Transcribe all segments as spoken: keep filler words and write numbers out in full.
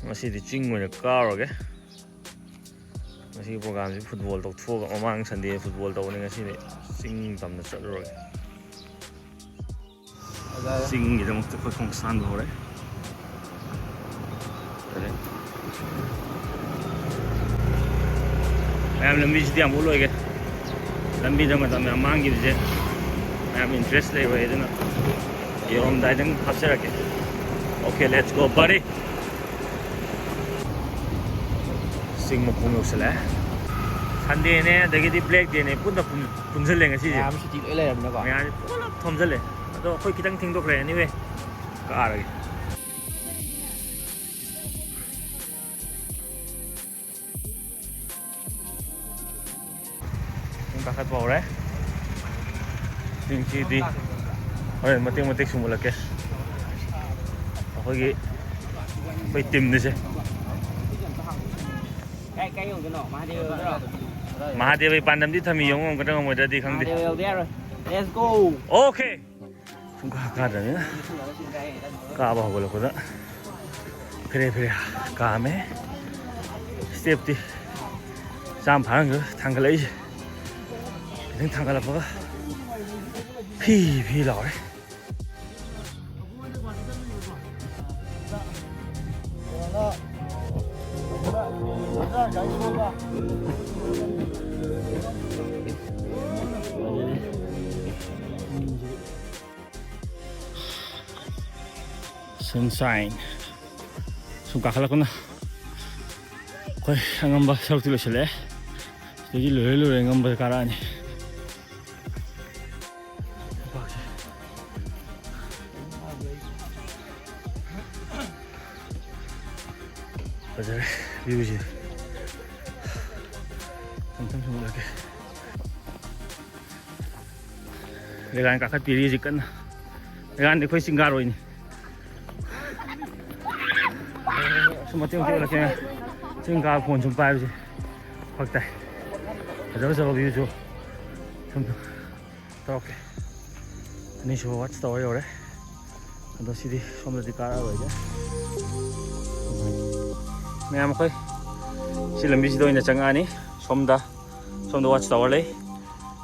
ꯉꯁꯤꯗꯤ ꯆꯤꯡ ꯑꯣꯏꯅ ꯀꯥꯔꯨꯔꯒꯦ꯫ ꯉꯁꯤꯒꯤ programꯁꯤ football ꯇꯧꯊꯣꯛꯑꯒ, ꯃꯃꯥꯡ Sunday football ꯇꯧꯕꯅꯤ, ꯉꯁꯤꯗꯤ ꯆꯤꯡ ꯇꯝꯅ ꯆꯠꯂꯨꯔꯒꯦ꯫ ꯆꯤꯡꯒꯤꯗꯃꯛꯇ ꯑꯩꯈꯣꯏ ꯈꯣꯡ ꯁꯥꯟꯕ ꯍꯧꯔꯦ꯫ ꯐꯔꯦ꯫ ꯃꯌꯥꯝ, ꯂꯝꯕꯤꯁꯤꯗꯤ ꯌꯥꯝ ꯎꯠꯂꯣꯏꯒꯦ꯫ ꯂꯝꯕꯤꯗ ꯃꯇꯝ ꯌꯥꯝ ꯃꯥꯡꯈꯤꯕꯁꯦ ꯃꯌꯥꯝ interest ꯂꯩꯔꯣꯏ, ꯑꯗꯨꯅ ꯌꯧꯔꯝꯗꯥꯏꯗꯪ ꯍꯥꯞꯆꯔꯛꯀꯦ꯫ Okay, let's go, buddy. ꯆꯤꯡ ꯃꯈꯣꯡ ꯌꯧꯁꯜꯂꯛꯑꯦ꯫ Sundayꯅꯦ, ꯑꯗꯒꯤꯗꯤ Black Dayꯅꯦ, ꯄꯨꯟꯅ ꯄꯨꯟ-, ꯄꯨꯟꯁꯜꯂꯦ ꯉꯁꯤꯁꯦ꯫ ꯃꯌꯥꯝ ꯁꯨꯇꯤ ꯂꯣꯏ ꯂꯩꯔꯕꯅꯤꯅꯀꯣ꯫ ꯃꯌꯥꯝꯁꯦ ꯄꯨꯂꯞ ꯊꯣꯝꯖꯜꯂꯦ꯫ ꯑꯗꯣ ꯑꯩꯈꯣꯏ ꯈꯤꯇꯪ ꯊꯦꯡꯗꯣꯛꯈ꯭ꯔꯦ꯫ Anyway, ꯀꯥꯔꯒꯦ꯫ ꯁꯨꯝ ꯀꯥꯈꯠꯄ ꯍꯧꯔꯦ꯫ ꯆꯤꯡꯁꯤꯗꯤ ꯍꯣꯔꯦꯟ ꯃꯇꯦꯛ ꯃꯇꯦꯛ ꯁꯨꯝ ꯎꯠꯂꯛꯀꯦ꯫ ꯑꯩꯈꯣꯏꯒꯤ, ꯑꯩꯈꯣꯏ teamꯗꯨꯁꯦ꯫ ꯀꯥꯏ, ꯀꯥꯏ ꯌꯧꯗꯣꯏꯅꯣ? ꯃꯍꯥꯗꯦꯕ ꯌꯧꯗꯣꯏꯔꯣ? ꯃꯍꯥꯗꯦꯕꯒꯤ ꯄꯥꯟꯗꯝꯗꯤ ꯊꯝꯃꯤ, ꯌꯧ ꯉꯝꯒꯗ꯭ꯔꯥ ꯉꯝꯃꯣꯏꯗ꯭ꯔꯗꯤ ꯈꯪꯗꯦ꯫ ꯃꯍꯥꯗꯦꯕ ꯌꯧꯗ ꯌꯥꯔꯣꯏ꯫ Let's go! Okay! ꯁꯨꯡꯀꯥ ꯀꯥꯗ꯭ꯔꯕꯅꯤꯅ ꯀꯥꯕ ꯍꯧꯒꯠꯂꯛꯄꯗ ꯐꯦꯔꯦ ꯐꯦꯔꯦ ꯀꯥꯝꯃꯦ꯫ Stepꯇꯤ ꯆꯥꯝ ꯐꯥꯔꯝꯈꯤꯔꯣꯏ ꯊꯥꯡꯒꯠꯂꯛꯏꯁꯦ꯫ ꯈꯤꯇꯪ ꯊꯥꯡꯒꯠꯂꯛꯄꯒ ꯐꯤ ꯐꯤ ꯂꯥꯎꯔꯦ꯫ Sunshine꯫ ꯁꯨꯝ ꯀꯥꯈꯠꯂꯛꯄꯅ ꯑꯩꯈꯣꯏ ꯑꯉꯝꯕ ꯁꯔꯨꯛꯇꯤ ꯂꯣꯏꯁꯤꯜꯂꯛꯑꯦ꯫ ꯁꯤꯗꯒꯤ ꯂꯣꯏꯔ ꯂꯣꯏꯔ ꯑꯉꯝꯕꯗ ꯀꯥꯔꯛꯑꯅꯤ꯫ ꯐꯖꯔꯦ viewꯁꯤ꯫ ꯊꯝ ꯊꯝ ꯁꯨꯝ ꯎꯠꯂꯛꯀꯦ꯫ ꯂꯩꯒꯥꯟ ꯀꯥꯈꯠꯄꯤꯔꯤ ꯍꯧꯖꯤꯛ ꯀꯟꯅ꯫ ꯂꯩꯒꯥꯟꯗꯤ ꯑꯩꯈꯣꯏ ꯆꯤꯡꯒꯥꯔꯣꯏꯅꯤ꯫ ꯁꯨꯝ ꯃꯇꯦꯛ ꯃꯇꯦꯛ ꯎꯠꯂꯛꯀꯦ꯫ ꯆꯤꯡ ꯀꯥꯕ phone ꯁꯨꯝ ꯄꯥꯏꯕꯁꯦ ꯐꯛ ꯇꯥꯏ꯫ ꯐꯖ ꯐꯖꯕ viewꯁꯨ ꯁꯨꯝ ꯇꯧꯔꯛꯀꯦ꯫ ꯑꯅꯤꯁꯨꯕ watch tower ꯌꯧꯔꯦ꯫ ꯑꯗꯣ ꯁꯤꯗꯤ ꯁꯣꯝꯗꯗꯤ ꯀꯥꯔꯛꯑꯔꯣꯏꯒꯦ꯫ ꯃꯌꯥꯝ ꯑꯩꯈꯣꯏ ꯁꯤ ꯂꯝꯕꯤꯁꯤꯗ ꯑꯣꯏꯅ ꯆꯪꯉꯛꯑꯅꯤ꯫ ꯁꯣꯝꯗ, ꯁꯣꯝꯗ ꯋꯥꯆ ꯇꯥꯋꯔ ꯂꯩ,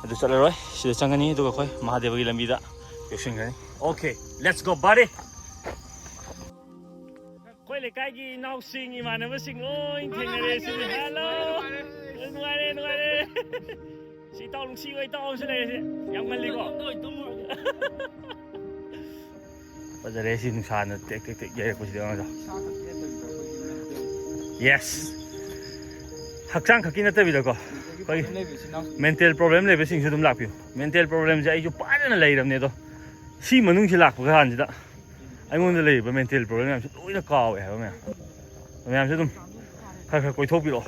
ꯑꯗꯨ ꯆꯠꯂꯔꯣꯏ, ꯁꯤꯗ ꯆꯪꯉꯅꯤ, ꯑꯗꯨꯒ ꯑꯩꯈꯣꯏ ꯃꯍꯥꯗꯦꯕꯒꯤ ꯂꯝꯕꯤꯗ ꯌꯧꯁꯤꯟꯈ꯭ꯔꯅꯤ꯫ Okay, let's go, buddy. ꯑꯩꯈꯣꯏ ꯂꯩꯀꯥꯏꯒꯤ ꯏꯅꯥꯎꯁꯤꯡ, ꯏꯃꯥꯟꯅꯕꯁꯤꯡ ꯂꯣꯏ ꯊꯦꯡꯅꯔꯦ ꯁꯤꯗꯤ꯫ Hello. ꯅꯨꯡꯉꯥꯏꯔꯦ, ꯅꯨꯡꯉꯥꯏꯔꯦ꯫ ꯁꯤ ꯏꯇꯥꯎ ꯅꯨꯡꯁꯤꯕ ꯏꯇꯥꯎ ꯑꯃꯁꯨ ꯂꯩꯔꯦ꯫ ꯌꯥꯝ ꯉꯜꯂꯤꯀꯣ? ꯐꯖꯔꯦ ꯁꯤ ꯅꯨꯡꯁꯥꯅ ꯇꯦꯛ ꯇꯦꯛ ꯇꯦꯛ ꯌꯩꯔꯛꯄꯁꯤꯗꯤ ꯑꯉꯥꯡꯗꯣ꯫ Yes. ꯍꯛꯆꯥꯡ ꯈꯛꯀꯤ ꯅꯠꯇꯕꯤꯗꯀꯣ, ꯑꯩꯈꯣꯏꯒꯤ mental problem ꯂꯩꯕꯁꯤꯡꯁꯨ ꯑꯗꯨꯝ ꯂꯥꯛꯄꯤꯌꯨ꯫ Mental problemꯁꯦ ꯑꯩꯁꯨ ꯐꯖꯅ ꯂꯩꯔꯕꯅꯦ, ꯑꯗꯣ ꯁꯤ ꯃꯅꯨꯡꯁꯤ ꯂꯥꯛꯄ ꯀꯥꯟꯁꯤꯗ ꯑꯩꯉꯣꯟꯗ ꯂꯩꯔꯤꯕ mental problem ꯃꯌꯥꯝꯁꯦ ꯂꯣꯏꯅ ꯀꯥꯎꯋꯦ ꯍꯥꯏꯕ ꯃꯌꯥꯝ꯫ ꯃꯌꯥꯝꯁꯦ ꯑꯗꯨꯝ ꯈꯔ ꯈꯔ ꯀꯣꯏꯊꯣꯛꯄꯤꯔꯛꯑꯣ꯫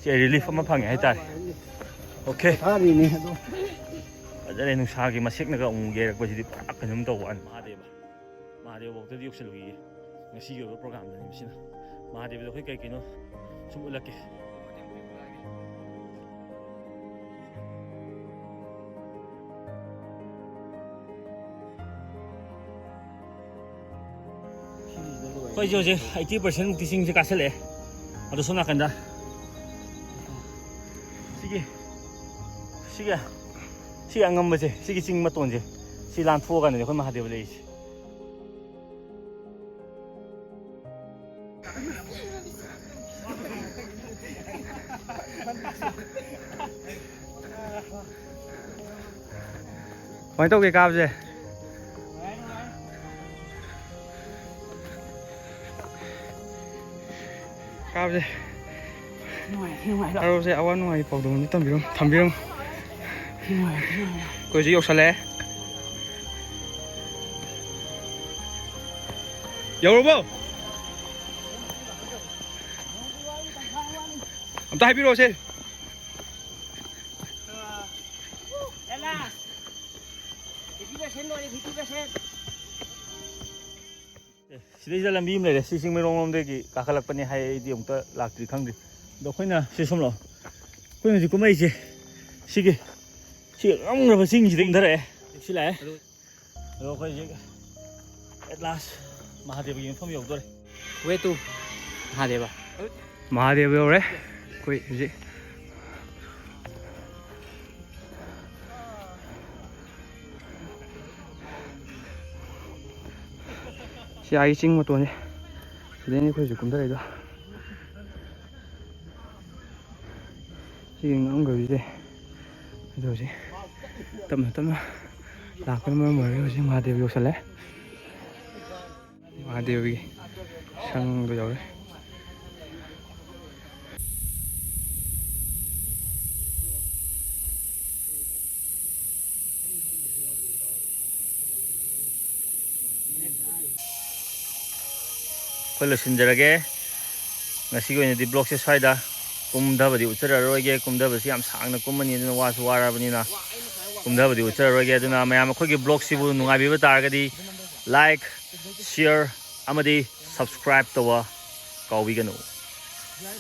ꯁꯤ ꯑꯩ relief ꯑꯃ ꯐꯪꯉꯦ ꯍꯥꯏꯇꯥꯔꯦ꯫ Okay. ꯐꯥꯔꯤꯅꯦ ꯑꯗꯣ꯫ ꯐꯖꯔꯦ, ꯅꯨꯡꯁꯥꯒꯤ ꯃꯁꯦꯛꯅꯒ ꯑꯃꯨꯛ ꯌꯩꯔꯛꯄꯁꯤꯗꯤ ꯄꯨꯔꯥ ꯀꯩꯅꯣꯝ ꯇꯧꯕ ꯋꯥꯅꯤ꯫ ꯃꯍꯥꯗꯦꯕ, ꯃꯍꯥꯗꯦꯕ ꯐꯥꯎꯇꯗꯤ ꯌꯧꯁꯜꯂꯨꯏꯌꯦ꯫ ꯉꯁꯤꯒꯤ ꯑꯣꯏꯕ programꯗꯅꯤ ꯃꯁꯤꯅ꯫ ꯃꯍꯥꯗꯦꯕꯗ ꯑꯩꯈꯣꯏ ꯀꯩ ꯀꯩꯅꯣ ꯁꯨꯝ ꯎꯠꯂꯛꯀꯦ꯫ ꯑꯩꯈꯣꯏꯁꯦ ꯍꯧꯖꯤꯛ eighty percent ꯃꯨꯛꯇꯤ ꯆꯤꯡꯁꯦ ꯀꯥꯁꯜꯂꯛꯑꯦ꯫ ꯑꯗꯣ ꯁꯣꯝ ꯅꯥꯀꯟꯗ ꯁꯤꯒꯤ, ꯁꯤꯒꯤ, ꯁꯤꯒꯤ ꯑꯉꯝꯕꯁꯦ, ꯁꯤꯒꯤ ꯆꯤꯡ ꯃꯇꯣꯟꯁꯦ, ꯁꯤ ꯂꯥꯟꯊꯣꯛꯑꯀꯥꯟꯗꯅꯦ ꯑꯩꯈꯣꯏ ꯃꯍꯥꯗꯦꯕ ꯂꯩꯔꯤꯁꯦ꯫ ꯀꯃꯥꯏꯅ ꯇꯧꯒꯦ ꯀꯥꯕꯁꯦ? ꯀꯥꯕꯁꯦ꯫ ꯅꯨꯡꯉꯥꯏ, ꯅꯨꯡꯉꯥꯏ꯫ ꯀꯥꯔꯣꯁꯦ ꯑꯋꯥ ꯅꯨꯡꯉꯥꯏ ꯄꯥꯎꯗꯝ ꯑꯝꯇ ꯇꯝꯕꯤꯔꯝ-, ꯊꯝꯕꯤꯔꯝꯃꯨ꯫ ꯅꯨꯡꯉꯥꯏ, ꯅꯨꯡꯉꯥꯏ꯫ ꯑꯩꯈꯣꯏ ꯍꯧꯖꯤꯛ ꯌꯧꯁꯜꯂꯛꯑꯦ꯫ ꯌꯧꯔꯕꯣ? ꯑꯝꯇ ꯍꯥꯏꯕꯤꯔꯛꯑꯣꯁꯦ꯫ ꯑꯦ, ꯁꯤꯗꯩꯁꯤꯗ ꯂꯝꯕꯤ ꯑꯃ ꯂꯩꯔꯦ꯫ ꯁꯤ ꯆꯤꯡꯃꯩꯔꯣꯡ ꯂꯣꯝꯗꯒꯤ ꯀꯥꯈꯠꯂꯛꯄꯅꯦ ꯍꯥꯏ, ꯑꯩꯗꯤ ꯑꯃꯨꯛꯇ ꯂꯥꯛꯇ꯭ꯔꯤ, ꯈꯪꯗ꯭ꯔꯤ꯫ ꯑꯗꯣ ꯑꯩꯈꯣꯏꯅ ꯁꯤ ꯁꯣꯝ ꯂꯥꯛꯑꯣ꯫ ꯑꯩꯈꯣꯏꯅ ꯍꯧꯖꯤꯛ ꯀꯨꯝꯃꯛꯏꯁꯦ ꯁꯤꯒꯤ, ꯁꯤ ꯉꯝꯈ꯭ꯔꯕ ꯆꯤꯡꯁꯤꯗ ꯀꯨꯝꯊꯔꯛꯑꯦ꯫ ꯁꯤ ꯂꯥꯛꯑꯦ꯫ ꯑꯗꯣ ꯑꯩꯈꯣꯏ ꯍꯧꯖꯤꯛ at last ꯃꯍꯥꯗꯦꯕꯒꯤ ꯃꯐꯝ ꯌꯧꯗꯣꯔꯦ꯫ Way to ꯃꯍꯥꯗꯦꯕ꯫ ꯃꯍꯥꯗꯦꯕ ꯌꯧꯔꯦ ꯑꯩꯈꯣꯏ ꯍꯧꯖꯤꯛ꯫ ꯁꯤ ꯑꯥꯒꯤ ꯆꯤꯡ ꯃꯇꯣꯟꯁꯦ꯫ ꯁꯤꯗꯩꯅꯦ ꯑꯩꯈꯣꯏ ꯍꯧꯖꯤꯛ ꯀꯨꯝꯊꯔꯛꯏꯗꯣ꯫ ꯁꯤꯒꯤ ꯉꯝꯈꯩꯁꯦ꯫ ꯑꯗꯨ ꯍꯧꯖꯤꯛ ꯇꯞꯅ ꯇꯞꯅ ꯂꯥꯛꯄꯅ ꯃꯔꯝ ꯑꯣꯏꯔꯒ ꯍꯧꯖꯤꯛ ꯃꯍꯥꯗꯦꯕ ꯌꯧꯁꯜꯂꯦ꯫ ꯃꯍꯥꯗꯦꯕꯒꯤ ꯁꯪꯗꯣ ꯌꯧꯔꯦ꯫ ꯑꯩꯈꯣꯏ ꯂꯣꯏꯁꯤꯟꯖꯔꯒꯦ꯫ ꯉꯁꯤꯒꯤ ꯑꯣꯏꯅꯗꯤ ꯕ꯭ꯂꯣꯛꯁꯦ ꯁ꯭ꯋꯥꯏꯗ ꯀꯨꯝꯊꯕꯗꯤ ꯎꯠꯆꯔꯛꯑꯔꯣꯏꯒꯦ꯫ ꯀꯨꯝꯊꯕꯁꯤ ꯌꯥꯝ ꯁꯥꯡꯅ ꯀꯨꯝꯃꯅꯤ, ꯑꯗꯨꯅ ꯋꯥꯁꯨ ꯋꯥꯔꯕꯅꯤꯅ ꯀꯨꯝꯊꯕꯗꯤ ꯎꯠꯆꯔꯔꯣꯏꯒꯦ꯫ ꯑꯗꯨꯅ ꯃꯌꯥꯝ ꯑꯩꯈꯣꯏꯒꯤ ꯕ꯭ꯂꯣꯛꯁꯤꯕꯨ ꯅꯨꯡꯉꯥꯏꯕꯤꯕ ꯇꯥꯔꯒꯗꯤ like, share ꯑꯃꯗꯤ subscribe ꯇꯧꯕ ꯀꯥꯎꯕꯤꯒꯅꯨ꯫